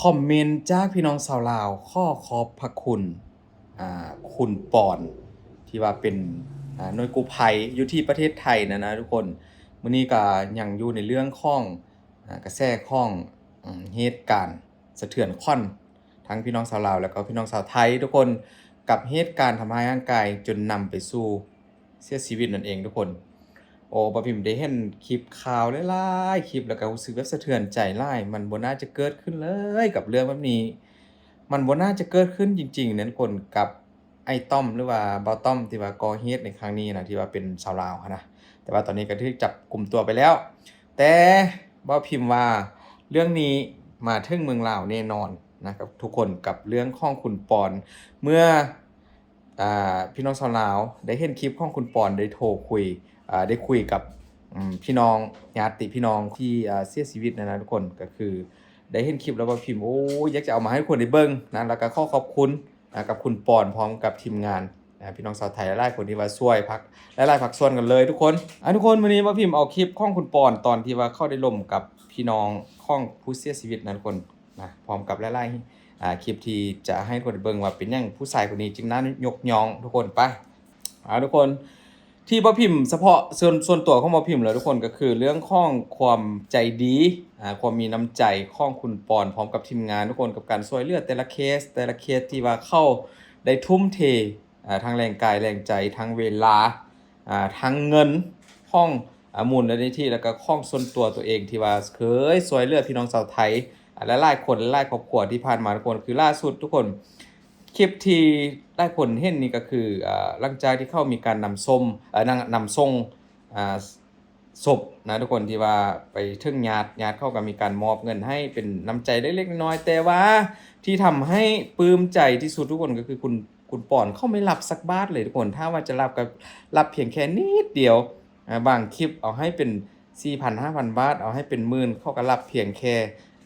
ຄອມເມັນຈາກພີ່ນ້ອງຊາວລາວ ຂໍຂອບພະຄຸນ ອ່າ ຄຸນປອນ ທີ່ວ່າເປັນ ອ່າ ໜ່ວຍກູ້ໄພຢູ່ທີ່ປະເທດໄທນັ້ນນະທຸກຄົນ. ມື້ນີ້ກໍຍັງຢູ່ໃນເລື່ອງຂອງ ອ່າ ກະແສຂອງ ອາ ເຫດການສະເທືອນຂວັນ ທັງພີ່ນ້ອງຊາວລາວ ແລ້ວກໍພີ່ນ້ອງຊາວໄທທຸກຄົນ ກັບເຫດການທຳຮ້າຍຮ່າງກາຍຈົນນຳໄປສູ່ ເສຍຊີວິດນັ້ນເອງທຸກຄົນ. ໂອ້ ບ່າວພິມໄດ້ເຫັນຄລິບຂ່າວຫຼາຍໆຄລິບ ແລ້ວກໍຮູ້ສຶກແບບສະເທືອນໃຈຫຼາຍ. ມັນບໍ່ໜ້າຈະເກີດຂຶ້ນເລີຍກັບເລື່ອງແບບນີ້. ມັນບໍ່ໜ້າຈະເກີດຂຶ້ນຈິງໆນັ້ນທຸກຄົນ ກັບອ້າຍຕ້ອມ ຫຼືວ່າບ່າວຕ້ອມທີ່ວ່າກໍ່ເຫດໃນຄັ້ງນີ້ນະ ທີ່ວ່າເປັນຊາວລາວຫັ້ນນະ. ແຕ່ວ່າຕອນນີ້ກໍຖືກຈັບກຸມຕົວໄປແລ້ວ. ແຕ່ບ່າວພິມວ່າເລື່ອງນີ້ມາເຖິງເມືອງລາວແນ່ນອນນະ ກັບທຸກຄົນ ກັບເລື່ອງຂອງຄຸນປອນ ເມື່ອ ອ່າ ພີ່ນ້ອງຊາວລາວໄດ້ເຫັນຄລິບຂອງຄຸນປອນ ໄດ້ໂທຄຸຍ ອ່າ ໄດ້ຄຸຍກັບ ອືມ ພີ່ນ້ອງ ຍາດຕິພີ່ນ້ອງທີ່ ອ່າ ເສຍຊີວິດນັ້ນນະທຸກຄົນ. ກໍຄືໄດ້ເຫັນຄລິບແລ້ວບ່າວພິມ ໂອ້ ຢາກຈະເອົາມາໃຫ້ທຸກຄົນໄດ້ເບິ່ງນະ ແລ້ວກໍຂໍຂອບຄຸນ ອ່າ ກັບຄຸນປອນ ພ້ອມກັບທີມງານ ອ່າ ພີ່ນ້ອງຊາວໄທຫຼາຍໆຄົນທີ່ວ່າຊ່ວຍພາກ ຫຼາຍໆພາກສ່ວນກັນເລີຍທຸກຄົນ. ອ່າ ທຸກຄົນ ມື້ນີ້ບ່າວພິມເອົາຄລິບຂອງຄຸນປອນ ຕອນທີ່ວ່າເຂົາໄດ້ລົມກັບພີ່ນ້ອງຂອງຜູ້ເສຍຊີວິດນັ້ນທຸກຄົນ ນະ ພ້ອມກັບຫຼາຍໆ ອ່າ ຄລິບທີ່ຈະໃຫ້ທຸກຄົນໄດ້ເບິ່ງວ່າເປັນຫຍັງຜູ້ຊາຍຄົນນີ້ຈຶ່ງໜ້າຍົກຍ້ອງທຸກຄົນ. ໄປ ອ່າ ທຸກຄົນ ທີ່ບ່າວພິມ ສະເພາະສ່ວນ ສ່ວນຕົວຂອງບ່າວພິມແລ້ວທຸກຄົນ ກໍຄືເລື່ອງຂອງຄວາມໃຈດີ ອ່າ ຄວາມມີນ້ຳໃຈຂອງຄຸນປອນ ພ້ອມກັບທີມງານທຸກຄົນ ກັບການຊ່ວຍເຫຼືອແຕ່ລະເຄສ ແຕ່ລະເຄສທີ່ວ່າເຂົາໄດ້ທຸ່ມເທ ອ່າ ທັງແຮງກາຍແຮງໃຈ ທັງເວລາ ອ່າ ທັງເງິນຂອງ ອ່າ ມູນນິທິ ແລ້ວກໍຂອງສ່ວນຕົວຕົວເອງ ທີ່ວ່າເຄີຍຊ່ວຍເຫຼືອພີ່ນ້ອງຊາວໄທ ອ່າ ຫຼາຍໆຄົນ ຫຼາຍໆຄອບຄົວທີ່ຜ່ານມາທຸກຄົນ. ຄືລ່າສຸດທຸກຄົນ ຄລິບທີ່ຫຼາຍຄົນເຫັນນີ້ກໍຄື ອ່າ ຫຼັງຈາກທີ່ເຂົາມີການນຳຊົມ ເອີ ນຳ ນຳສົ່ງ ອ່າ ສົບນະທຸກຄົນ ທີ່ວ່າໄປເຖິງຍາດ ຍາດເຂົາກໍມີການມອບເງິນໃຫ້ເປັນນ້ຳໃຈເລັກໆນ້ອຍໆ ແຕ່ວ່າທີ່ທຳໃຫ້ປຶ້ມໃຈທີ່ສຸດທຸກຄົນ ກໍຄືຄຸນ ຄຸນປອນເຂົາໄມ່ຮັບສັກບາດເລີຍທຸກຄົນ. ຖ້າວ່າຈະຮັບກໍຮັບພຽງແຄ່ນິດດຽວ ອ່າ ບາງຄລິບເອົາໃຫ້ເປັນສີ່ພັນ ຫ້າພັນບາດ ເອົາໃຫ້ເປັນໝື່ນ ເຂົາກໍຮັບພຽງແຄ່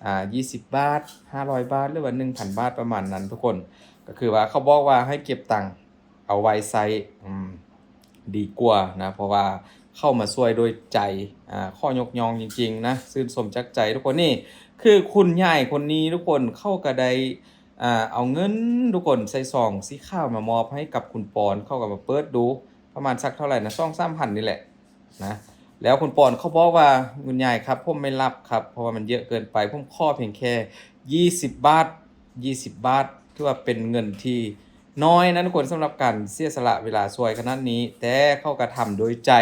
ອ່າ ຊາວບາດ ຫ້າຮ້ອຍບາດ ຫຼືວ່າໜຶ່ງພັນບາດ ປະມານນັ້ນທຸກຄົນ. ກໍຄືວ່າເຂົາບອກວ່າໃຫ້ເກັບຕັງ ເອົາໄວ້ໃຊ້ ອືມ ດີກວ່ານະ ເພາະວ່າເຂົ້າມາຊ່ວຍໂດຍໃຈ ອ່າ ຂໍຍົກຍ້ອງຈິງໆນະ ຊື່ນຊົມຈາກໃຈທຸກຄົນ. ນີ້ຄືຄຸນຍາຍຄົນນີ້ທຸກຄົນ ເຂົາກໍໄດ້ ອ່າ ເອົາເງິນທຸກຄົນໃສ່ຊອງສີຂາວມາມອບໃຫ້ກັບຄຸນປອນ. ເຂົາກໍມາເປີດດູ ປະມານສັກເທົ່າໃດນະ ສອງສາມພັນນີ້ແຫຼະນະ. ແລ້ວຄຸນປອນເຂົາບອກວ່າ ຄຸນຍາຍຄັບ ຜົມໄມ່ຮັບຄັບ ເພາະວ່າມັນເຍອະເກີນໄປ ຜົມຂໍພຽງແຄ່ ຊາວບາດ ຊາວບາດ ຖືວ່າເປັນເງິນທີ່ນ້ອຍນະທຸກຄົນ ສຳລັບການເສຍສະຫຼະເວລາຊ່ວຍຂະໜາດນີ້. ແຕ່ເຂົາກະທຳໂດຍໃຈ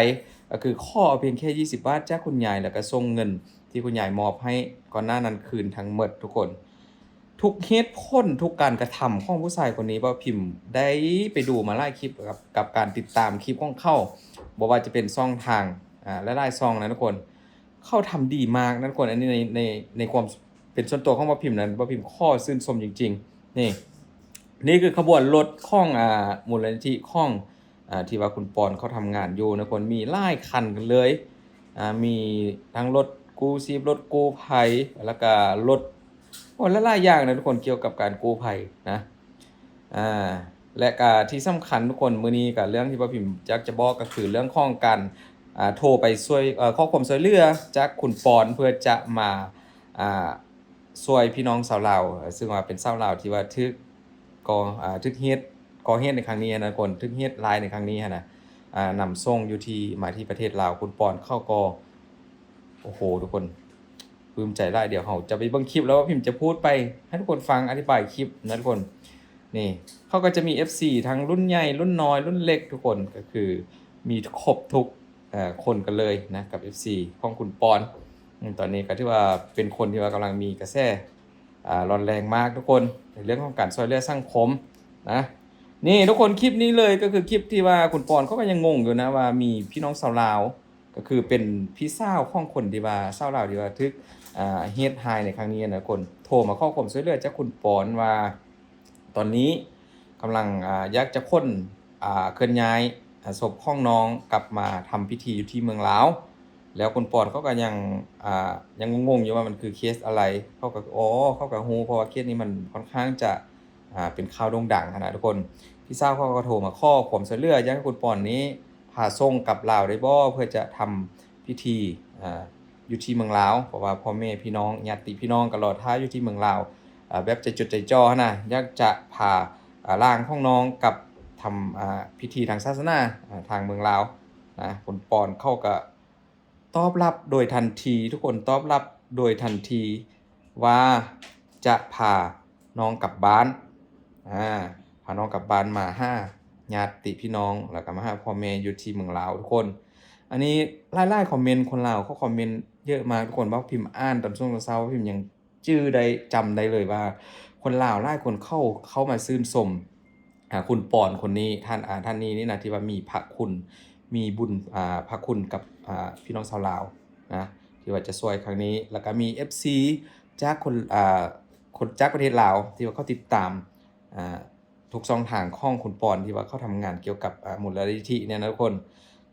ກໍຄືຂໍເອົາພຽງແຄ່ ຊາວບາດ ຈາກຄຸນຍາຍ ແລ້ວກະສົ່ງເງິນທີ່ຄຸນຍາຍມອບໃຫ້ກ່ອນໜ້ານັ້ນຄືນທັງໝົດທຸກຄົນ. ທຸກເຫດຜົນ ທຸກການກະທຳຂອງຜູ້ຊາຍຄົນນີ້ ບ່າວພິມໄດ້ໄປດູມາຫຼາຍຄລິບ ກັບ ກັບການຕິດຕາມຄລິບຂອງເຂົາ ບໍ່ວ່າຈະເປັນຊ່ອງທາງ ອ່າ ຫຼາຍໆຊ່ອງນະທຸກຄົນ ເຂົາທຳດີມາກນະທຸກຄົນ. ອັນນີ້ໃນ ໃນ ໃນຄວາມເປັນສ່ວນຕົວຂອງບ່າວພິມນັ້ນ ບ່າວພິມຂໍຊື່ນຊົມຈິງໆ. ນີ້ ນີ້ຄືຂະບວນລົດຂອງ ອ່າ ມູນນິທິຂອງ ອ່າ ທີ່ວ່າຄຸນປອນເຂົາທຳງານຢູ່ນະທຸກຄົນ ມີຫຼາຍຄັນກັນເລີຍ. ອ່າ ມີທັງລົດກູ້ຊີບ ລົດກູ້ໄພ ແລ້ວກະລົດ ໂອ້ ຫຼາຍໆຢ່າງນະທຸກຄົນ ກ່ຽວກັບການກູ້ໄພນະ. ອ່າ ແລະກະທີ່ສຳຄັນທຸກຄົນ ມື້ນີ້ກະເລື່ອງທີ່ບ່າວພິມຢາກຈະບອກ ກໍຄືເລື່ອງຂອງການ ອ່າ ໂທໄປຊ່ວຍ ເອີ່ ຂໍຄວາມຊ່ວຍເຫຼືອຈາກຄຸນປອນ ເພື່ອຈະມາ ອ່າ ຊ່ວຍພີ່ນ້ອງຊາວລາວ ເຊິ່ງວ່າເປັນຊາວລາວທີ່ວ່າຖືກ ກໍ ອ່າ ຖືກເຫດ ກໍ່ເຫດໃນຄັ້ງນີ້ນະທຸກຄົນ ຖືກເຫດຮ້າຍໃນຄັ້ງນີ້ຫັ້ນນະ ອ່າ ນຳສົ່ງຢູ່ທີ່ ມາທີ່ປະເທດລາວ. ຄຸນປອນເຂົາກໍ ໂອ້ໂຫ ທຸກຄົນ ປຶ້ມໃຈຫຼາຍ. ດຽວເຮົາຈະໄປເບິ່ງຄລິບ ແລ້ວວ່າພິມຈະພູດໄປໃຫ້ທຸກຄົນຟັງ ອະທິບາຍຄລິບນະທຸກຄົນ. ນີ້ ເຂົາກໍຈະມີເອັຟຊີ ທັງລຸ້ນໃຫຍ່ ລຸ້ນນ້ອຍ ລຸ້ນເລັກ ທຸກຄົນ ກໍຄືມີຄົບທຸກ ເອີ ຄົນກັນເລີຍນະ ກັບເອັຟຊີຂອງຄຸນປອນ. ອືມ ຕອນນີ້ກໍຖືວ່າເປັນຄົນທີ່ວ່າກຳລັງມີກະແສ ອ່າ ຮ້ອນແຮງມາກທຸກຄົນ ໃນເລື່ອງຂອງການຊ່ວຍເຫຼືອສັງຄົມນະ. ນີ້ທຸກຄົນ ຄລິບນີ້ເລີຍ ກໍຄືຄລິບທີ່ວ່າຄຸນປອນເຂົາກໍຍັງງົງຢູ່ນະ ວ່າມີພີ່ນ້ອງຊາວລາວ ກໍຄືເປັນພີ່ສາວຂອງຄົນທີ່ວ່າ ຊາວລາວທີ່ວ່າຖືກ ອ່າ ເຫດຮ້າຍໃນຄັ້ງນີ້ນະທຸກຄົນ ໂທມາຂໍຄວາມຊ່ວຍເຫຼືອຈາກຄຸນປອນວ່າ ຕອນນີ້ກຳລັງ ອ່າ ຢາກຈະຂົນ ອ່າ ເຄື່ອນຍ້າຍ ອ່າ ສົບຂອງນ້ອງກັບມາທຳພິທີຢູ່ທີ່ເມືອງລາວ. ແລ້ວຄຸນປອນເຂົາກໍຍັງ ອ່າ ຍັງງົງໆຢູ່ວ່າມັນຄືເຄສອະໄລ ເຂົາກໍ ອໍ ເຂົາກໍຮູ້ ເພາະວ່າເຄສນີ້ມັນຄ່ອນຂ້າງຈະ ອ່າ ເປັນຂ່າວໂດ່ງດັງຫັ້ນນະທຸກຄົນ. ພີ່ສາວເຂົາກໍໂທມາຂໍຄວາມຊ່ວຍເຫຼືອ ຢາກໃຫ້ຄຸນປອນນີ້ພາສົ່ງກັບລາວໄດ້ບໍ່ ເພື່ອຈະທຳພິທີ ອ່າ ຢູ່ທີ່ເມືອງລາວ ເພາະວ່າພໍ່ແມ່ພີ່ນ້ອງ ຍາດຕິພີ່ນ້ອງກໍລໍຖ້າຢູ່ທີ່ເມືອງລາວ. ອ່າ ແບບໃຈຈົດໃຈຈໍ່ຫັ້ນນະ ຢາກຈະພາ ອ່າ ຮ່າງຂອງນ້ອງກັບທຳ ອ່າ ພິທີທາງສາສະໜາ ອ່າ ທາງເມືອງລາວນະ. ຄຸນປອນເຂົາກໍຕອບຮັບໂດຍທັນທີ ທຸກຄົນ ຕອບຮັບໂດຍທັນທີວ່າຈະພານ້ອງກັບບ້ານ ອ່າ ພານ້ອງກັບບ້ານມາຫາຍາດຕິພີ່ນ້ອງ ແລ້ວກໍມາຫາພໍ່ແມ່ຢູ່ທີ່ເມືອງລາວ ທຸກຄົນ. ອັນນີ້ຫຼາຍໆຄອມເມັນ ຄົນລາວເຂົາຄອມເມັນເຍອະມາກ ທຸກຄົນ. ບ່າວພິມອ່ານຕອນຊ່ວງເຊົ້າໆ ບ່າວພິມຍັງຈື່ໄດ້ ຈຳໄດ້ເລີຍວ່າ ຄົນລາວຫຼາຍຄົນເຂົາ ເຂົ້າມາຊື່ນຊົມ ອ່າ ຄຸນປອນຄົນນີ້ ທ່ານ ອ່າ ທ່ານນີ້ນີ້ນະ ທີ່ວ່າມີພະຄຸນ ມີບຸນ ອ່າ ພະຄຸນກັບ ອ່າ ພີ່ນ້ອງຊາວລາວນະ ທີ່ວ່າຈະຊ່ວຍຄັ້ງນີ້. ແລ້ວກໍມີເອັຟຊີຈາກຄົນ ອ່າ ຄົນຈາກປະເທດລາວ ທີ່ວ່າເຂົາຕິດຕາມ ອ່າ ທຸກຊ່ອງທາງຂອງຄຸນປອນ ທີ່ວ່າເຂົາທຳງານກ່ຽວກັບ ອ່າ ມູນນິທິນີ້ນະ ທຸກຄົນ.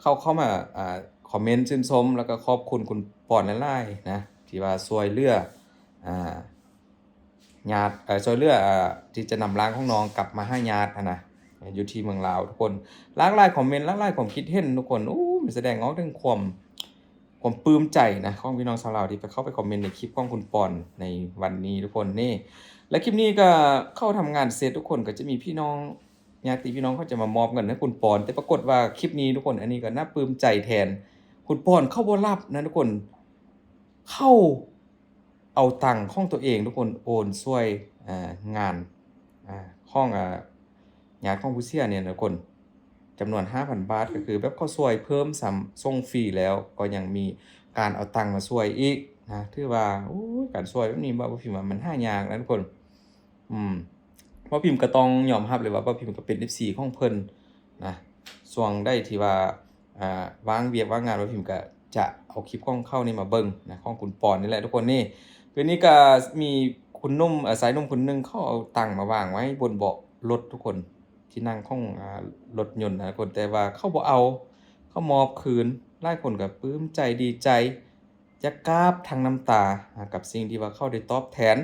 ເຂົາເຂົ້າມາ ອ່າ ຄອມເມັນຊື່ນຊົມ ແລ້ວກໍຂອບຄຸນຄຸນປອນຫຼາຍໆນະ ທີ່ວ່າຊ່ວຍເຫຼືອ ອ່າ ຍາດ ເອີ ຊ່ວຍເຫຼືອ ເອີ ທີ່ຈະນຳຮ່າງຂອງນ້ອງກັບມາຫາຍາດຫັ້ນນະ ຢູ່ທີ່ເມືອງລາວ ທຸກຄົນ. ຫຼາກຫຼາຍຄອມເມັນ ຫຼາກຫຼາຍຄວາມຄິດເຫັນ ທຸກຄົນ. ໂອ້ ມັນສະແດງອອກເຖິງຄວາມ ຄວາມປຶ້ມໃຈນະ ຂອງພີ່ນ້ອງຊາວລາວທີ່ໄປ ເຂົ້າໄປຄອມເມັນໃນຄລິບຂອງຄຸນປອນໃນວັນນີ້ ທຸກຄົນ. ນີ້ ແລະ ຄລິບນີ້ກໍເຂົ້າທຳງານເສັດ ທຸກຄົນ ກໍຈະມີພີ່ນ້ອງ ຍາດຕິພີ່ນ້ອງເຂົາຈະມາມອບເງິນໃຫ້ຄຸນປອນ ແຕ່ປາກົດວ່າຄລິບນີ້ ທຸກຄົນ ອັນນີ້ກໍໜ້າປຶ້ມໃຈແທນ ຄຸນປອນເຂົາບໍ່ຮັບນະ ທຸກຄົນ. ເຂົາ ເອົາຕັງຂອງຕົວເອງ ທຸກຄົນ ໂອນຊ່ວຍ ອ່າ ງານ ອ່າ ຂອງ ອ່າ ຍາດຂອງຜູ້ເສຍນີ້ນະ ທຸກຄົນ ຈຳນວນຫ້າພັນບາດ ກໍຄືແບບເຂົາຊ່ວຍເພີ່ມຊ້ຳ ສົ່ງຟຣີແລ້ວ ກໍຍັງມີການເອົາຕັງມາຊ່ວຍອີກນະ. ຖືວ່າ ໂອ້ຍ ການຊ່ວຍແບບນີ້ ບ່າວພິມວ່າມັນຫາຍາກນະ ທຸກຄົນ. ອືມ ບ່າວພິມກໍຕ້ອງຍອມຮັບເລີຍວ່າ ບ່າວພິມກໍເປັນເອັຟຊີຂອງເພິ່ນນະ. ຊ່ວງໃດທີ່ວ່າ ອ່າ ວ່າງວຽກວ່າງງານ ບ່າວພິມກໍຈະເອົາຄລິບຂອງເຂົານີ້ມາເບິ່ງນະ ຂອງຄຸນປອນນີ້ແຫຼະ ທຸກຄົນ. ນີ້ ຄືນີ້ກໍມີຄຸນໜຸ່ມ ເອີ ຊາຍໜຸ່ມຄົນໜຶ່ງ ເຂົາເອົາຕັງມາວາງໄວ້ບົນເບາະລົດ ທຸກຄົນ ທີ່ນັ່ງຂອງ ອ່າ ລົດຍົນນະ ທຸກຄົນ. ແຕ່ວ່າເຂົາບໍ່ເອົາ ເຂົາມອບຄືນ. ຫຼາຍຄົນກໍປຶ້ມໃຈ ດີໃຈ ຢາກກາບທັງນ້ຳຕາ ອ່າ ກັບສິ່ງທີ່ວ່າເຂົາໄດ້ຕອບແທນ.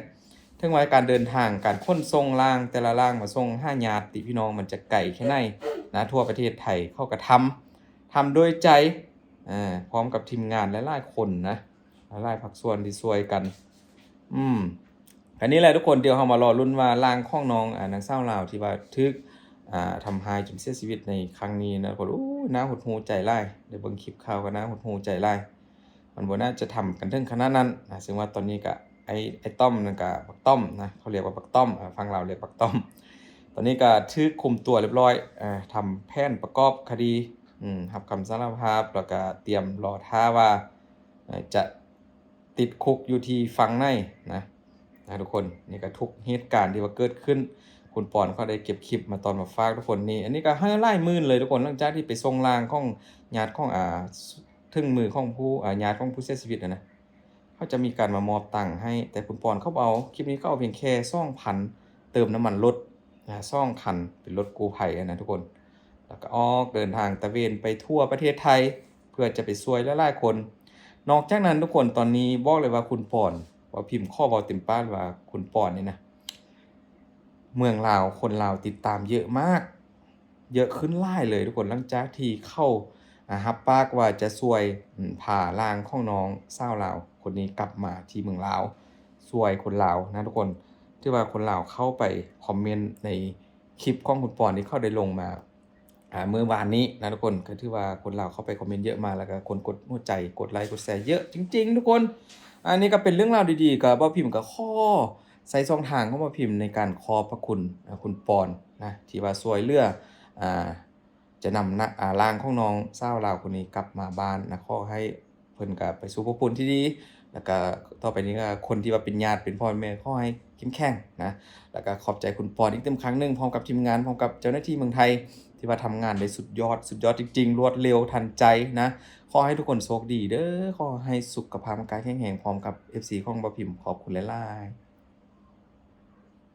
ເຖິງວ່າການເດີນທາງ ການຂົນສົ່ງຮ່າງ ແຕ່ລະຮ່າງມາສົ່ງຫາຍາດຕິພີ່ນ້ອງ ມັນຈະໄກແຄ່ໃດນະ ທົ່ວປະເທດໄທ ເຂົາກໍທຳ ທຳດ້ວຍໃຈ ເອີ ພ້ອມກັບທີມງານຫຼາຍໆຄົນນະ ຫຼາຍໆພາກສ່ວນທີ່ຊ່ວຍກັນ. ອືມ ອັນນີ້ແຫຼະ ທຸກຄົນ ດຽວເຮົາມາລໍລຸ້ນວ່າຮ່າງຂອງນ້ອງ ອ່າ ນາງສາວລາວທີ່ວ່າຖືກ ອ່າ ທຳຮ້າຍຈົນເສຍຊີວິດໃນຄັ້ງນີ້ນະ ທຸກຄົນ. ໂອ້ຍ ໜ້າຫົດຫູ່ໃຈຫຼາຍ ໄດ້ເບິ່ງຄລິບຂ່າວກໍໜ້າຫົດຫູ່ໃຈຫຼາຍ. ມັນບໍ່ໜ້າຈະທຳກັນເຖິງຂະໜາດນັ້ນນະ. ເຊິ່ງວ່າຕອນນີ້ກະ ໄອ້ ໄອ້ຕ້ອມນັ້ນກະ ບັກຕ້ອມນະ ເຂົາລຽກວ່າບັກຕ້ອມ ອ່າ ຝັ່ງລາວລຽກບັກຕ້ອມ. ຕອນນີ້ກະຖືກຄຸມຕົວລຽບຮ້ອຍ ອ່າ ທຳແຜນປະກອບຄະດີ ອືມ ຮັບຄຳສາລະພາບ ແລ້ວກະຕຽມລໍຖ້າວ່າ ເອີ ຈະຕິດຄຸກຢູ່ທີ່ຝັ່ງໃດນະ ນະ ທຸກຄົນ. ນີ້ກະທຸກເຫດການທີ່ວ່າເກີດຂຶ້ນ ຄຸນປອນເຂົາໄດ້ເກັບຄລິບມາຕອນມາຝາກ ທຸກຄົນ. ນີ້ ອັນນີ້ກະໃຫ້ຫຼາຍໝື່ນເລີຍ ທຸກຄົນ ຫຼັງຈາກທີ່ໄປສົ່ງຮ່າງຂອງຍາດຂອງ ອ່າ ເຖິງມືຂອງຜູ້ ອ່າ ຍາດຂອງຜູ້ເສຍຊີວິດຫັ້ນນະ ເຂົາຈະມີການມາມອບຕັງໃຫ້ ແຕ່ຄຸນປອນເຂົາບໍ່ເອົາ. ຄລິບນີ້ເຂົາເອົາພຽງແຄ່ສອງພັນ ເຕີມນ້ຳມັນລົດ ອ່າ ສອງຄັນ ເປັນລົດກູ້ໄພຫັ້ນນະ ທຸກຄົນ. ແລ້ວກໍອອກເດີນທາງຕະເວນໄປທົ່ວປະເທດໄທ ເພື່ອຈະໄປຊ່ວຍຫຼາຍໆຄົນ. ນອກຈາກນັ້ນ ທຸກຄົນ ຕອນນີ້ບອກເລີຍວ່າຄຸນປອນ ເວົ້າພິມ ຂໍເວົ້າເຕັມປາກວ່າຄຸນປອນນີ້ນະ ເມືອງລາວ ຄົນລາວຕິດຕາມເຍອະມາກ ເຍອະຂຶ້ນຫຼາຍເລີຍ ທຸກຄົນ. ຫຼັງຈາກທີ່ເຂົາ ອ່າ ຮັບປາກວ່າຈະຊ່ວຍ ອາ ພາຮ່າງຂອງນ້ອງສາວລາວຄົນນີ້ກັບມາທີ່ເມືອງລາວ ຊ່ວຍຄົນລາວນະ ທຸກຄົນ. ຖືວ່າຄົນລາວເຂົ້າໄປຄອມເມັນໃນຄລິບຂອງຄຸນປອນທີ່ເຂົາໄດ້ລົງມາ ອ່າ ເມື່ອວານນີ້ນະ ທຸກຄົນ. ກໍຖືວ່າຄົນລາວເຂົ້າໄປຄອມເມັນເຍອະມາກ ແລ້ວກໍຄົນກົດຫົວໃຈ ກົດໄລ ກົດແຊເຍອະຈິງໆ ທຸກຄົນ. ອັນນີ້ກໍເປັນເລື່ອງລາວດີໆ ກໍບ່າວພິມກໍຂໍ ໃຊ້ຊ່ອງທາງຂອງບ່າວພິມໃນການຂອບພະຄຸນ ອ່າ ຄຸນປອນນະ ທີ່ວ່າຊ່ວຍເຫຼືອ ອ່າ ຈະນຳນະ ອ່າ ຮ່າງຂອງນ້ອງສາວລາວຄົນນີ້ກັບມາບ້ານນະ. ຂໍໃຫ້ເພິ່ນກໍໄປສູ່ພົບພູມທີ່ດີ ແລ້ວກໍຕໍ່ໄປນີ້ກໍຄົນທີ່ວ່າເປັນຍາດເປັນພໍ່ເປັນແມ່ ຂໍໃຫ້ເຂັ້ມແຂງນະ. ແລ້ວກໍຂອບໃຈຄຸນປອນອີກເຕັມຄັ້ງໜຶ່ງ ພ້ອມກັບທີມງານ ພ້ອມກັບເຈົ້າໜ້າທີ່ເມືອງໄທ ທີ່ວ່າທຳງານໄດ້ສຸດຍອດ ສຸດຍອດຈິງໆ ລວດເລັວທັນໃຈນະ. ຂໍໃຫ້ທຸກຄົນໂຊກດີເດີ ຂໍໃຫ້ສຸຂະພາບຮ່າງກາຍແຂງແຮງ ພ້ອມກັບເອັຟຊີຂອງບ່າວພິມ. ຂອບຄຸນຫຼາຍໆ.